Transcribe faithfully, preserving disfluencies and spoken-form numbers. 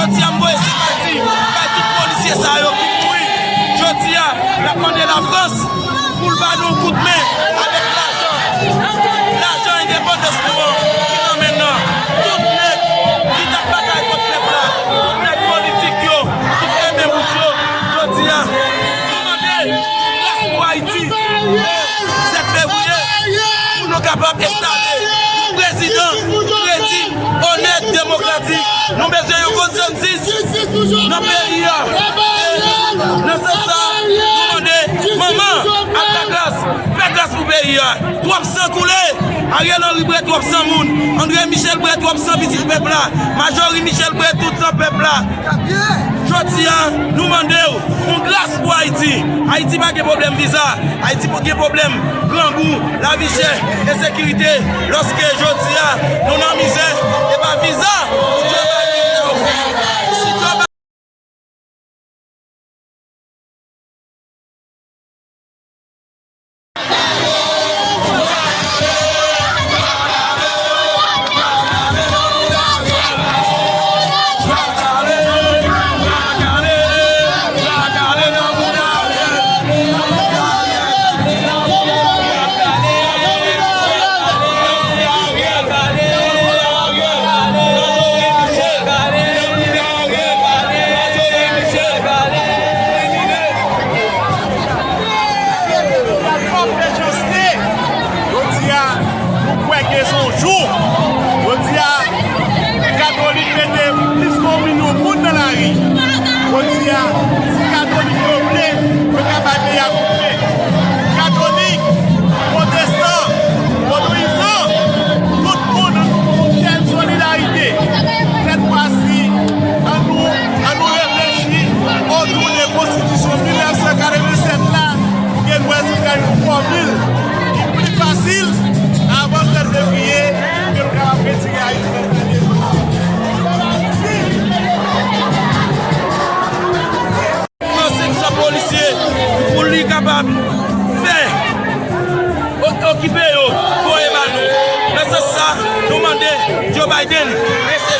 Jodi a, m voye senpati bay tout polisye sa yo ki mouri. Jodi a, n ap mande Lafrans pou l ba nou kout men avèk lajan. Lajan endepandans nou an ki nan men n nan. Tout nèg ki t ap batay kont pèp la, tout nèg politik yo, tout enmi bouch yo, jodi a, nou mande gras pou Ayiti. Sèt fevriye, pou nou kapab enstale yon prezidan kredib, onèt, demokratik. Nou bezwen yon konsansis nan peyi a. Nan sans sa, nou mande manman ak Lagras fè gras pou peyi a. Twòp san koule. Ariel Henry bre twòp san moun. André Michel bre twòp san pitit pèp la. Majorie Michel bre tout san pèp la. Jodi a, nou mande w yon gras pou Ayiti. Ayiti pa gen pwoblèm viza. Ayiti gen pwoblèm grangou, lavi chè, ensekirite. Lòske jodi a, nou nan mizè, e pa viza pou Joe Biden ta ofri. Si Joe Jodi a, nou kwè ke se yon jou. Jodi a, katolik mete plis ke yon milyon moun nan lari. Jodi a, si katolik yo vle, yo ka bay peyi a kout men. Katolik, pwotestan, vodouyizan, tout moun, nou fè yon solidarite. Sèt fwa si, ann nou, ann nou reflechi otou de konstitisyon mil nèf san katrevennsèt la, pou ke nou wè si nou ka jwenn yon fòmil ki pli fasil avan sèt fevriye, pou ke nou kapab retire Ayiti nan sa l ye. Pran senk san polisye pou li kapab fè o-, okipe yo, voye ba nou. Nan sans sa, nou mande Joe Biden, mesye